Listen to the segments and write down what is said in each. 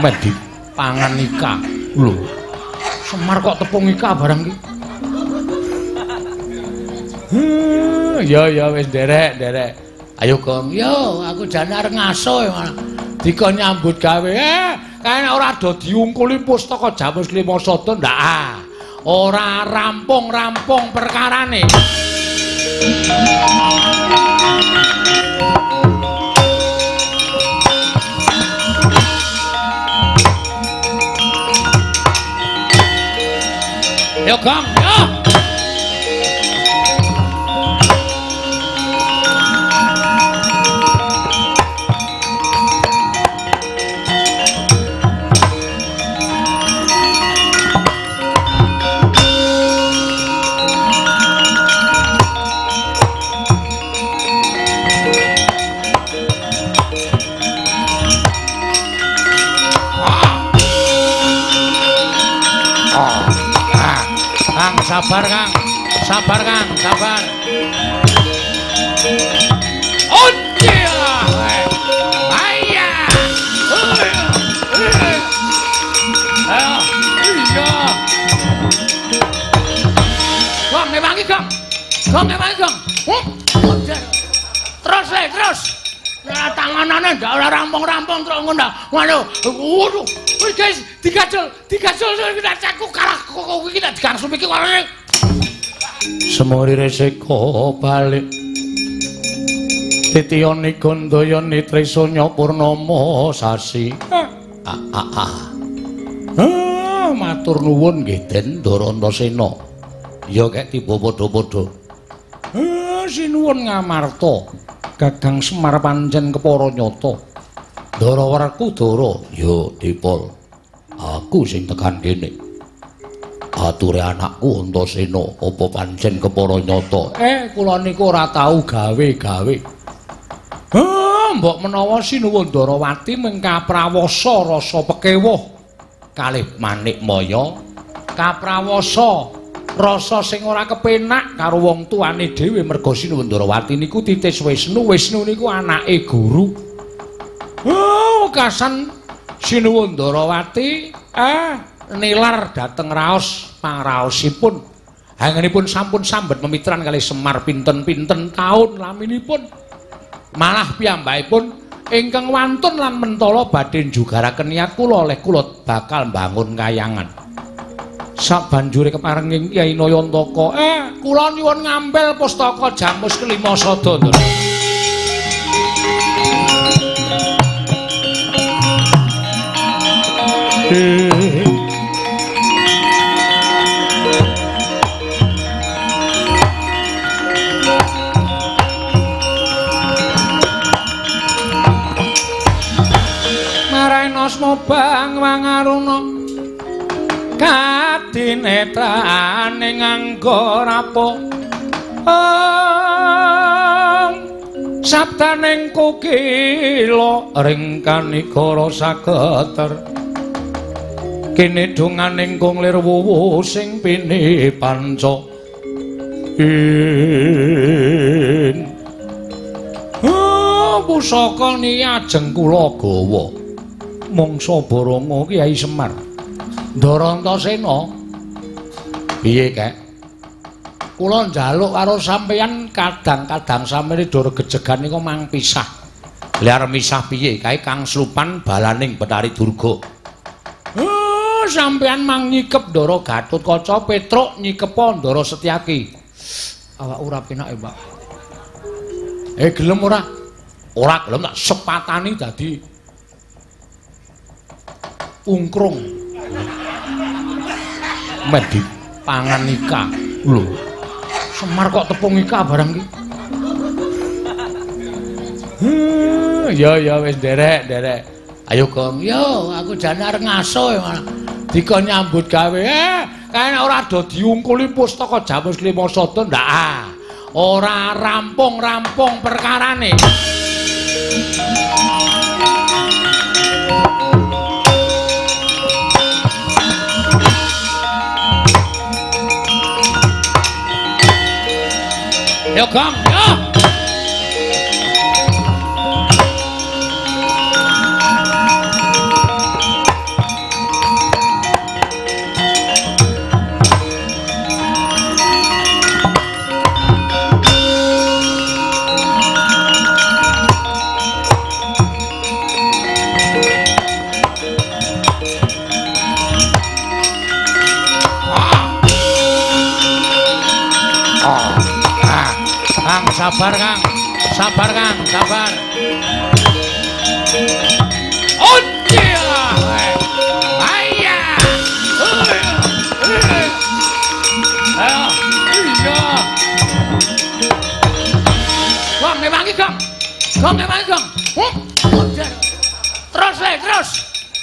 Men dipangan ika. Lho. Semar kok tepung ika barang ki. Ya ya wis nderek, nderek. Ayo Gong, yo aku jane arep ngaso malah dikon nyambut gawe. Kae nek ora do diungkuli pustaka Jamus Lima Sada ndak ah. Ora rampung-rampung perkarane. Yo Gong, yo. Sabar Kang, sabar Kang, sabar. Ayah. Iya. Gong ngewangi Gong. Gong ngewangi Gong. Terus le, terus. Nah, tanganane ndak ora rampung-rampung terus ngono. Waduh. Waduh. Wis guys, digajol, digajol aku kalah kok iki tak digangsum iki kok. Semori resiko balik. Titiyani Gandayani Trisanya Purnama sasi. Matur nuwun nggih Den Ndarantasena. Ya kek tiba padha-padha. Sinuwun Ngamarta. Gagang Semar pancen kepara nyata. Ndara Werkudara, ya Dipol. Aku sing tekan kene. Ature anakku Antasena apa pancen kepara nyata? Kula niku ora tau gawe-gawe. Mbok menawa Sinuwun Ndarawati mung kaprawasa rasa pekewuh kalih Manik Maya, kaprawasa rasa sing ora kepenak karo wong tuane dhewe merga Sinuwun Ndarawati niku titis Wisnu, Wisnu niku anake guru. Wekasan Sinuwun Ndarawati nilar dhateng raos pangraosipun. Hangenipun sampun sambet memitran kalih Semar pinten-pinten taun laminipun. Malah piyambakipun ingkang wantun lan mentala badhe njugaraken niat kula oleh kula bakal mbangun kayangan. Sabanjure keparenging Kyai Nayantaka, kula nyuwun ngampil pustaka Jamus Kelima Sada. Maraenosmo bang wangaruna kadinetrane nganggo rapo sabdaning kukila ring kanigara saketer kene donganing kung lir wuwu sing pini panca in pusaka niki ajeng kula gawa mangsa Baronga Kyai Semar Ndarantasena. Piye kek? Kula njaluk karo sampeyan kadang-kadang samene dor gejegan niku mang pisah. Lha arep misah piye? Kae Kang Slupan balaning Betari Durga. Sampeyan mang nyikep Ndara Gatotkaca, Petruk nyikepa Ndara Setyaki. Awak ora penak Pak. Gelem ora? Ora gelem tak sepatani dadi ungkrung. Men dipangan ika. Lho. Semar kok tepung ika barang ki. Ya ya wis nderek, nderek. Ayo Gong, yo aku jane arep ngaso malah dikon nyambut gawe. Kae nek ora do diungkuli pustaka Jamus Lima Sada ndak ah. Ora rampung-rampung perkarane. Yo Gong, yo. Sabar Kang. Sabar Kang, sabar. Oke. Ayah. Ayo. Iya. Gong ngewangi, Gong. Gong ngewangi, Gong. Terus le, terus.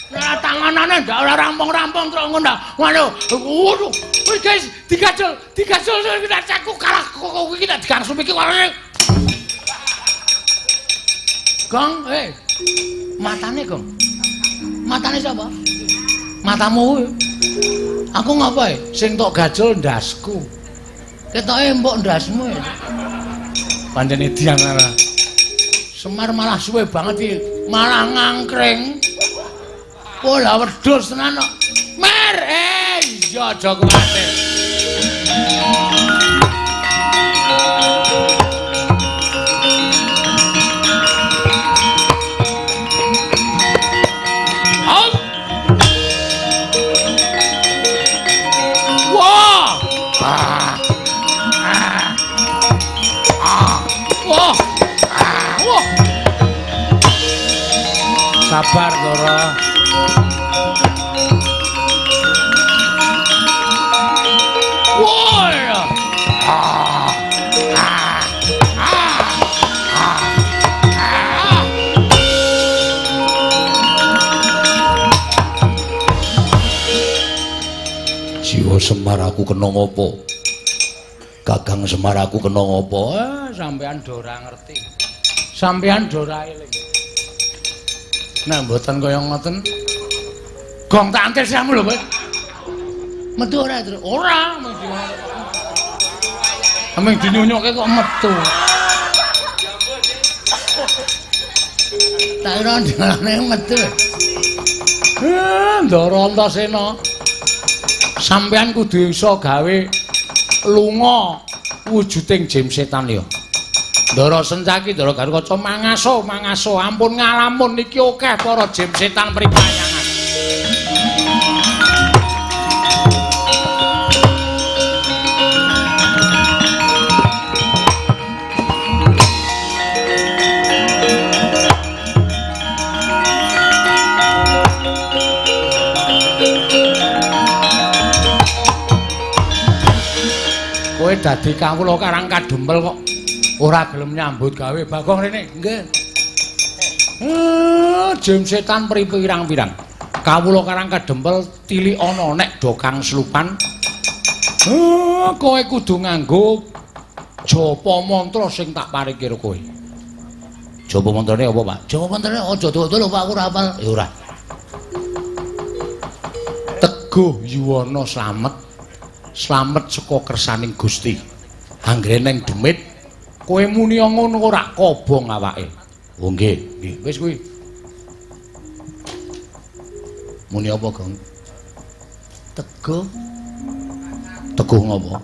Nah, tanganane ndak ora rampung-rampung terus ngono. Ngono. Waduh. Wis guys, digajol, digajol aku kalah kok iki tak digangsum iki warane. Gong, matane Gong. Matane sapa? Matamu kuwi. Aku ngapa e? Sing tok gajol ndasku. Ketoke mbok ndasmu e. Pancen edian ora. Semar malah suwe banget iki, malah ngangkring. Pola wedhus tenan kok. Mer, iya aja kuwatir. Wah. Ah. Ah. Ah. Wah. Ah. Wah. Sabar, Ndara. Wah. Ah. Ah. Ah. Ah. Ah. Jiwa Semar aku kena ngopo? Gagang Semar aku kena ngopo? Sampean do ora ngerti. Sampean do ora eling. Nek mboten kaya ngoten, gong tak antir siramu lho, kowe. Metu ora, Tru? Ora, mung dinyunyuke kok metu. Tak kira dalane metu. Ndara Antasena. Sampean kudu iso gawe lunga wujuding jim setan ya. Ndara Sencaki, Ndara Garukaca mangaso, mangaso, ampun ngalamun niki akeh para jim setan pripayangan. Kowe dadi kawula karang kadempel kok ora gelem nyambut gawe. Bagong rene. Nggih. Jim setan pirang-pirang. Kawula karang kadempel tilik ana nek do kang slupan. Kowe kudu nganggo japa mantra sing tak paringke karo kowe. Japa mantrane apa, Pak? Japa mantrane aja dawa-dawa Pak, aku ora hafal. Ya ora. Teguh yuwana slamet. Slamet saka kersaning Gusti. Anggere neng demit kowe muni ngono ora kobong awake. Oh nggih, nggih. Wis kuwi. Muni apa, Gong? Teguh. Teguh ngopo?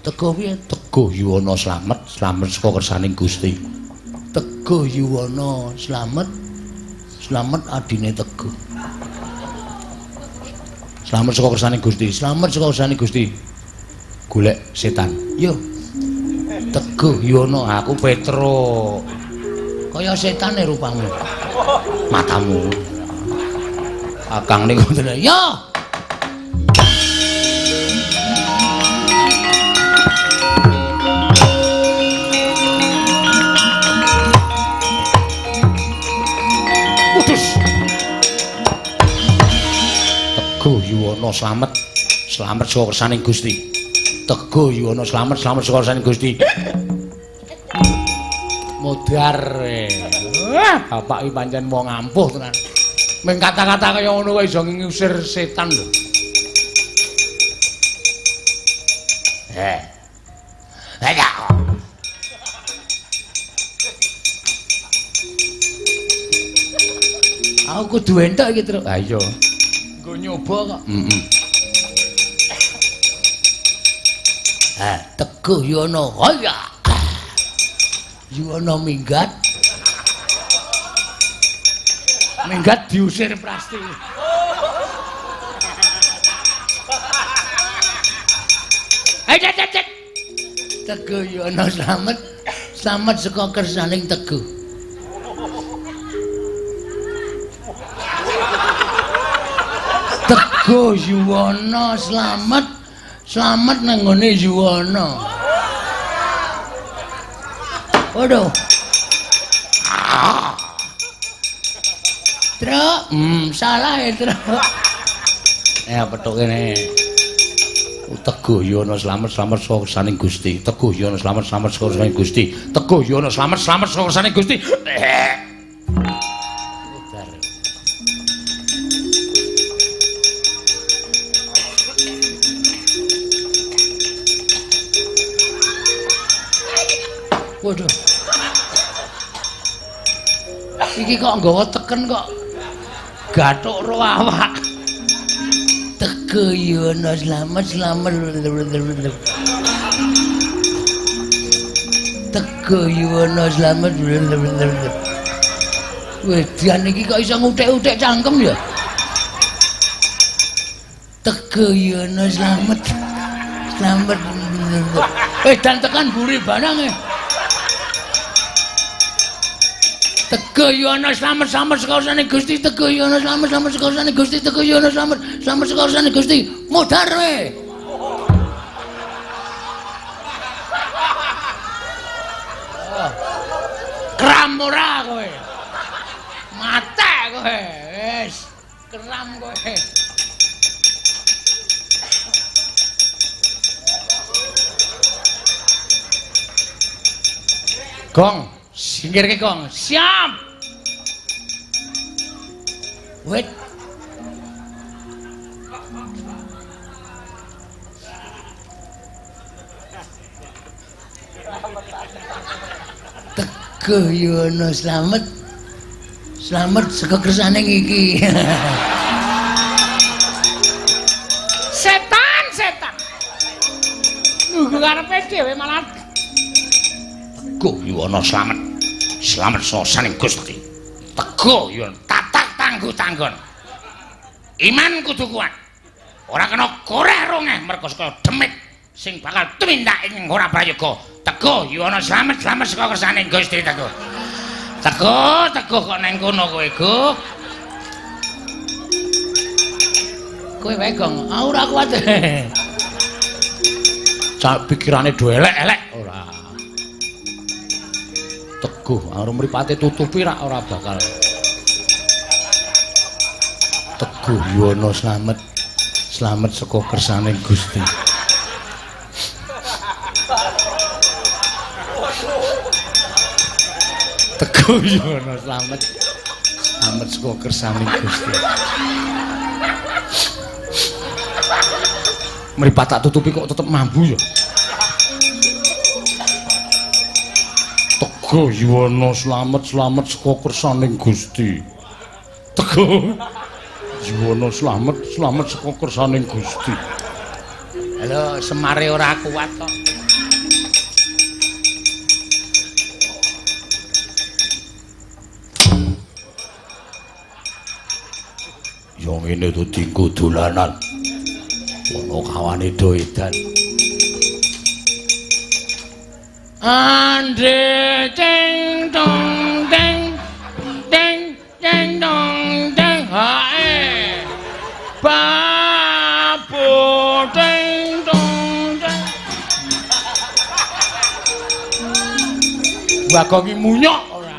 Teguh piye? Teguh yuwana slamet, slamet saka kersaning Gusti. Teguh yuwana slamet, slamet adine Teguh. Slamet saka kersane Gusti, slamet saka kersane Gusti. Golek setan. Yo. Teguh yuwana aku Petro. Kaya setane rupamu. Matamu. Akang niku ngoten. Yo. Putus. Teguh yuwana slamet, slamet saka kersaning Gusti. Teguh yuwana slamet, slamet saka kersaning Gusti. Modar. Bapak iki pancen wong ampuh tenan. Ming kata-kata kaya ngono kok iso ngusir setan lho. Ayo. Aku kudu entuk iki, Truk. Ha iya. Nggo nyoba kok. Heeh. Teguh yuwana. Haya. Yuwana minggat. Minggat diusir Prasti. Cet. Teguh Yuwana slamet, slamet saka kersaning Teguh. Teguh Yuwana slamet, slamet nang nggone Yuwana. Waduh. Truk, salah ya truk. Petuk kene. Teguh Yuwana slamet, slamet saka kersaning Gusti. Teguh Yuwana slamet, slamet saka kersaning Gusti. Teguh Yuwana slamet, slamet saka kersaning Gusti. Waduh. Iki kok nggawa teken kok gathuk ro awak. Teguh Yuwana slamet, slamet. Teguh Yuwana slamet. Wedan iki kok iso nguthik-uthik cangkem ya. Teguh Yuwana slamet, slamet. Wedan tekan buri barang e. Teguh Yuwana slamet, slamet saka kersane Gusti. Teguh Yuwana slamet, slamet saka kersane Gusti. Teguh Yuwana slamet, slamet saka kersane Gusti. Modar we. Kram ora kowe. Mate kowe. Wis, kram kowe. Gong, singkirke gong. Siap. Wit. Teguh Yuwana slamet, slamet saka kersane iki. Setan, setan. Nunggu karepe dhewe malah. Teguh Yuwana slamet, slamet saka kersane Gusti. Teguh Yuwana tatak tangguh tanggon. Iman kudu kuat. Ora kena koreh rongeh merga saka demit sing bakal tumindak ing ora prayoga. Teguh Yuwana slamet, slamet saka kersane Gusti. Teguh. Teguh, teguh kok nang kono kowe, Guh. Kowe wae, Gong. Aku ora kuat. Cak pikirane do elek-elek ora. Teguh karo mripate tutupi rak ora bakal. Teguh Yuwana slamet, slamet saka kersane Gusti. Teguh Yuwana slamet, slamet saka kersane Gusti. Mripat tak tutupi kok tetep mambu ya. Teguh Yuwana slamet, slamet saka kersane Gusti. Teguh Yuwana slamet, slamet saka kersane Gusti. Halo, semare ora kuat kok. Ya ngene to dinggo dolanan. Ono kawane do edan. Andre ding dong ding ding ding dong ding hae. Babu ding dong ding. Bagong ki munyok ora.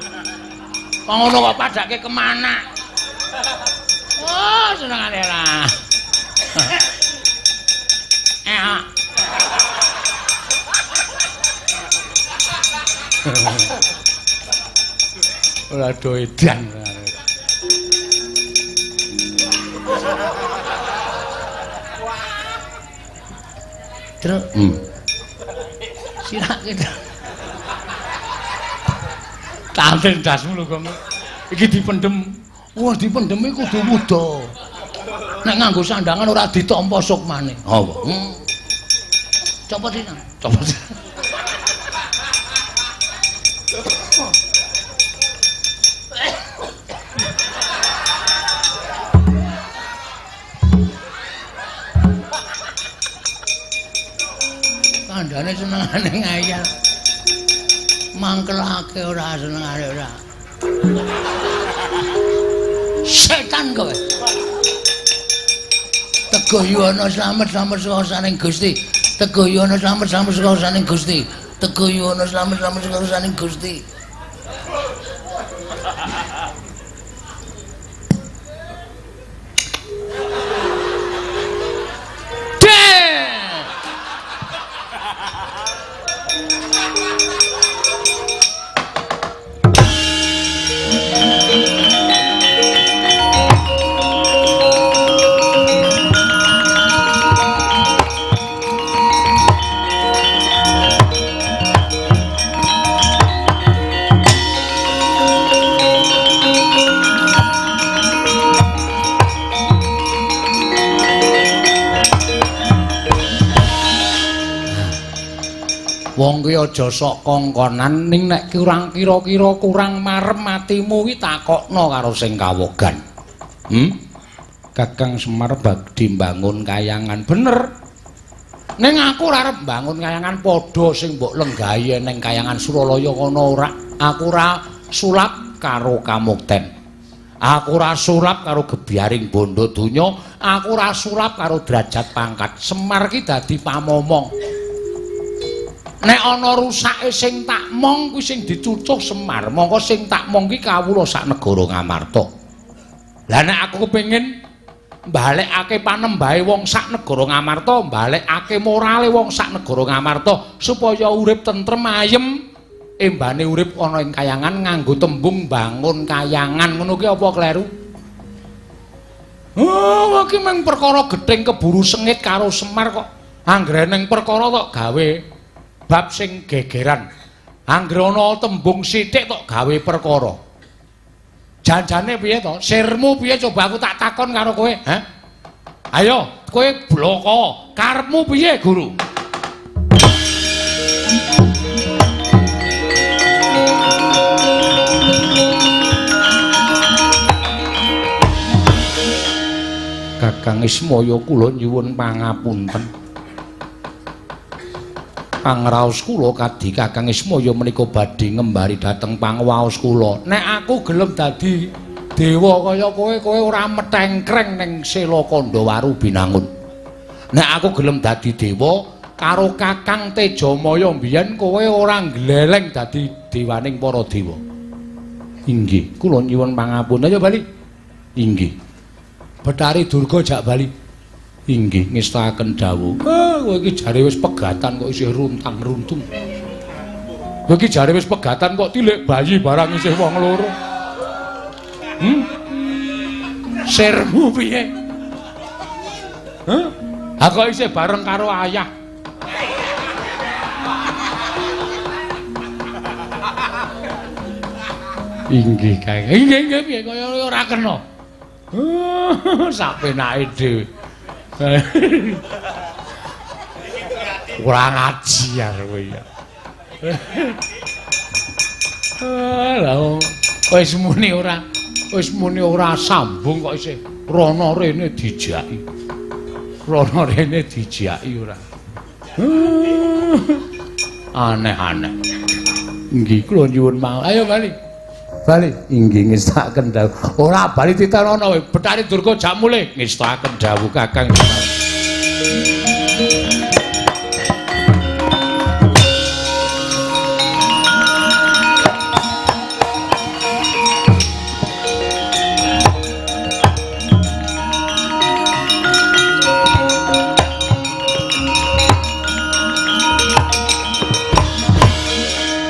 Kok ngono kok padake kemana? Oh, senengane ora. Ora do edan. Truk. Sirake. Tanten dasmu lho, Gong. Iki dipendhem. Wah, dipendhem iki kudu wuda. Nek nganggo sandangan ora ditampa sukmane. Apa? Copot iki. Copot. Kandhane Jane senengane ngayal. Mangkelake ora senengane ora. Setan kowe. Teguh Yuwana slamet slamet sekaosaning Gusti. Teguh Yuwana slamet slamet sekaosaning Gusti. Teguh Yuwana slamet slamet sekaosaning Gusti. Wong kuwi aja sok kongkonan ning nek kurang kira-kira kurang marem atimu kuwi takokno karo sing kawogan. Kakang Semar badhe mbangun kayangan bener. Ning aku ora arep mbangun kayangan padha sing mbok lenggahi ning kayangan Suralaya kono ora. Aku ora sulap karo kamukten. Aku ora sulap karo gebyaring bondo donya, aku ora sulap karo derajat pangkat. Semar ki dadi pamomong. Nek ana rusake sing tak mong kuwi sing dicucuh Semar, mongko sing tak mong ki kawula sak negara Ngamarta. Lah nek aku kepengin mbalekake panembahe wong sak negara Ngamarta, mbalekake morale wong sak negara Ngamarta supaya urip tentrem ayem, embane urip ana ing kayangan nganggo tembung bangun kayangan ngono ki apa kleru? Oh, iki mung perkara gething keburu sengit karo Semar kok. Anggere ning perkara tok gawe bab sing gegeran. Anggere ana tembung sithik tok gawe perkara. Janjane piye to? Sirmu piye coba aku tak takon karo kowe, ha? Ayo, kowe bloko. Karepmu piye, Guru? Kakang Ismaya kula nyuwun pangapunten. Pangraos kula kadhi Kakang Ismaya menika badhe ngembari dhateng pangwaos kula. Nek aku gelem dadi dewa kaya kowe, kowe ora metengkreng ning Sela Kandhawaru Binangun. Nek aku gelem dadi dewa karo Kakang Tejamaya mbiyen kowe ora gleleng dadi dewaning para dewa. Inggih, kula nyuwun pangapunten. Ayo bali. Inggih. Bathari Durga jak bali. Inggih, ngestakaken dawuh. Kowe iki jare wis pegatan kok isih runtang-runtung. Kowe iki jare wis pegatan kok tilik bayi barang isih wong loro. Sirmu piye? Hah? Ha kok isih bareng karo ayah. Inggih, Kang. Inggih, inggih piye kaya ora kena. Sapenake dhewe. Kurang ajar kowe ya. Lah wis muni ora sambung kok isih rono rene dijaki. Rono rene dijaki ora. Aneh-aneh. Nggih kula nyuwun mau. Ayo bali. Bali. Inggih ngestakaken dawuh. Ora bali titenono kowe. Bathari Durga jak mulih ngestakaken dawuh Kakang.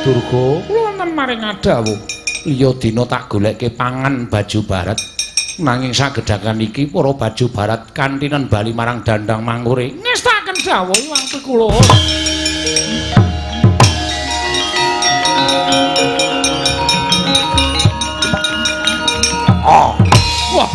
Durga, kula wonten maring dawuh. Liya dina tak goleke pangan baju barat. Nanging sagedhakan iki para baju barat kantinan bali marang Dandang Mangure. Ngestakaken dawuh iwang kula. Oh. Wah.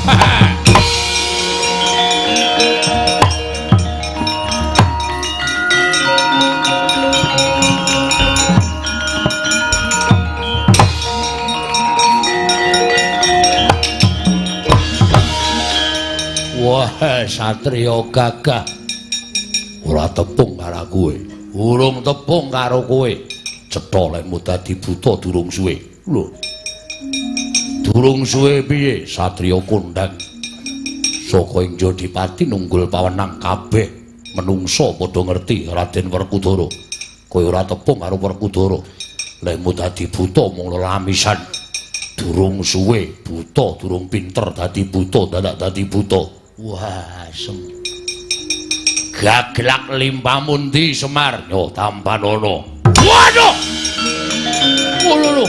Wah, satriya gagah. Ora tepung karo kowe. Urung tepung karo kowe. Cetha lekmu dadi buta durung suwe. Lho. Durung suwe piye satriya kondhang? Saka ing Jodipati nunggul pawenang kabeh menungsa padha ngerti Raden Werkudara. Kowe ora tepung karo Werkudara. Lekmu dadi buta mung lelamisan. Durung suwe buta, durung pinter dadi buta, dadak dadi buta. Wah, asem. Gaglak limpamu ndi Semar? Yo tampanono. Waduh. Lho.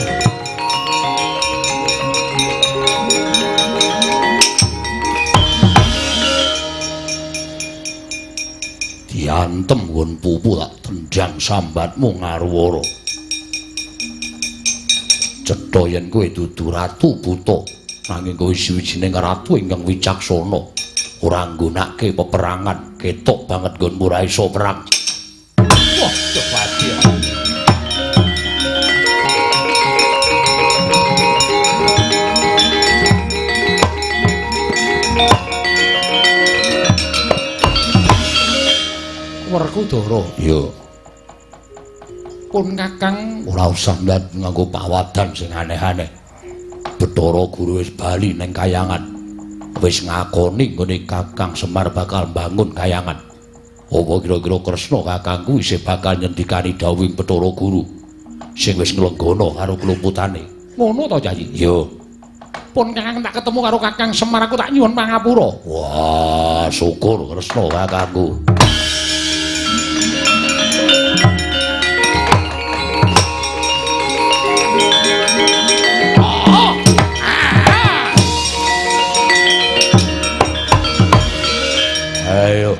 Diantem nggon pupu tak tendang sambatmu ngaruwara. Cetha yen kowe dudu ratu buta, nanging kowe siwijining ratu ingkang wicaksana. Ora nggunakake peperangan, ketok banget nggonmu ora iso perang. Wah, kepati. Werkudara. Iya. Pun Kakang ora usah ndat nganggo pawadan sing aneh-aneh. Bathara Guru wis bali ning kayangan. Wis ngakoni nggone Kakang Semar bakal mbangun kayangan. Apa kira-kira Kresna kakangku isih bakal nyendikani dawuhing Bathara Guru sing wis nglenggana karo kluputane. Ngono to, Yayi? Iya. Pun Kakang tak ketemu karo Kakang Semar aku tak nyuwun pangapura. Wah, syukur Kresna kakangku. Ayo,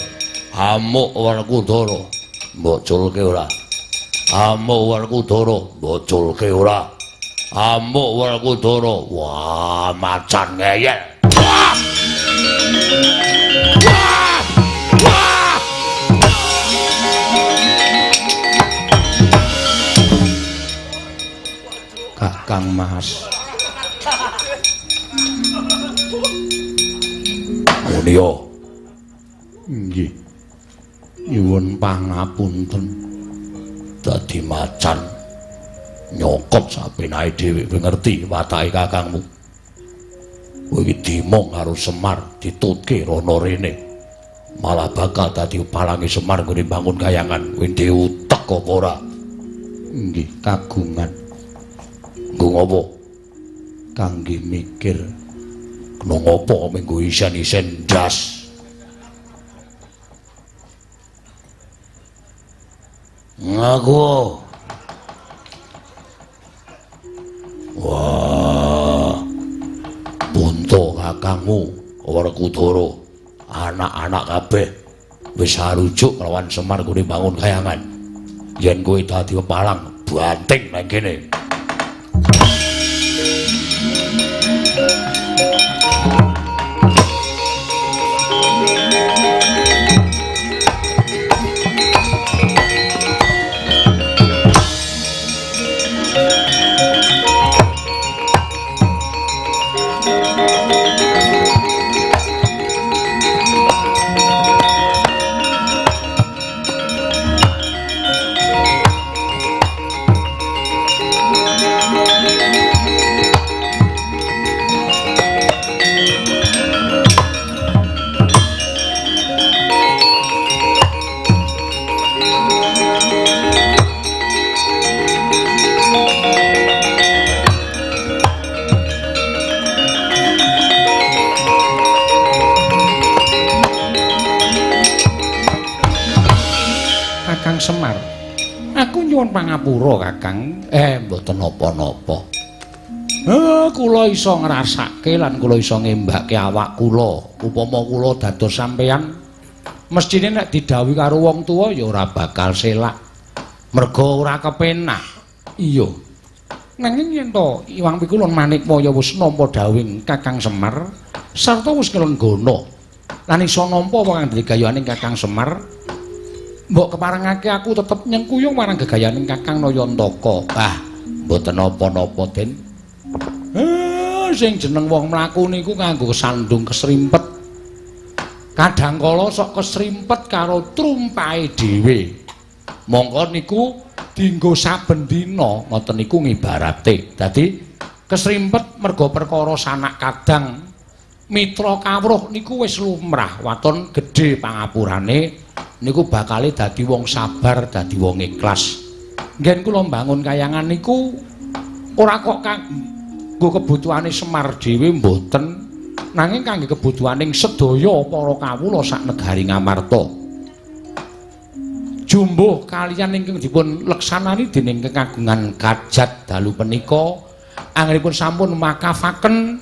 amuk Werkudara, mbok culke ora? Amuk Werkudara, mbok culke ora? Amuk Werkudara, wah macan ngeyel. Wah! Wah! Wah! Kakang Mas. Mulya. Nggih. Nyuwun pangapunten. Dadi macan nyokot sapenake dhewe kowe ngerti watake kakangmu. Kowe iki dimong karo Semar ditutke rono rene. Malah bakal dadi palange Semar nggone bangun kayangan. Kowe ndek utek apa ora? Nggih, kagungan. Nggo ngopo? Kangge mikir. Kena ngopo menggo isen-isen ndas. Ngaku. Wah. Bunto kakangmu Werkudara, anak-anak kabeh wis arujuk lawan Semar nggone bangun kayangan. Yen kowe dadi pepalang, banting nang kene. Kakang Semar, aku nyuwun pangapura Kakang. Mboten napa-napa. Kula iso ngrasake lan kula iso ngembake awak kula. Upama kula dados sampeyan, mestine nek didhawuhi karo wong tuwa ya ora bakal selak. Merga ora kepenak. Iya. Nanging yen to Iwang Pikulun Manikmaya wis nampa dhawuhing Kakang Semar sarta wis nglenggana lan iso nampa apa kang digayaning Kakang Semar, mbok keparengake aku tetep nyengkuyung marang gegayaning Kakang Nayantaka. Ah, mboten napa-napa, Den. Sing jeneng wong mlaku niku nganggo sandung kesrimpet. Kadang kala sok kesrimpet karo trumpahe dhewe. Mongko niku dienggo saben dina ngoten niku ngibarate. Dadi kesrimpet merga perkara sanak kadang mitra kawruh niku wis lumrah, waton gedhe pangapurane niku bakale dadi wong sabar, dadi wong ikhlas. Nggen kula mbangun kayangan niku ora kok kanggo kebutuhane Semar dhewe mboten, nanging kangge kebutuhaning sedaya para kawula sak negari Ngamarta. Jumbuh kaliyan ingkang dipun leksanani dening kekagungan kajat dalu punika anggenipun sampun makafaken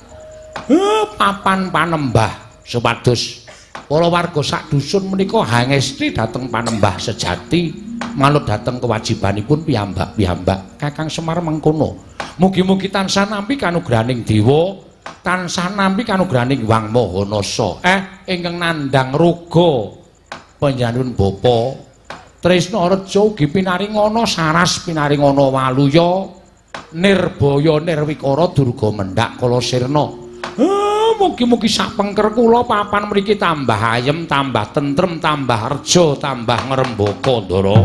papan panembah supados para warga sak dusun menika hangesti dhateng panembah sejati manut dhateng kewajibanipun piyambak-piyambak. Kakang Semar mengkono. Mugi-mugi tansah nampi kanugrahaning dewa, tansah nampi kanugrahaning Hyang Maha Nasa. Ingkang nandhang raga panjenenganipun Bapa Tresna Reja ugi pinaringana saras pinaringana waluya nirbaya nirwikara durga mendhak kala sirna. Mugi-mugi sak pengker kula papan mriki tambah ayem, tambah tentrem, tambah reja, tambah ngrembaka, Ndara.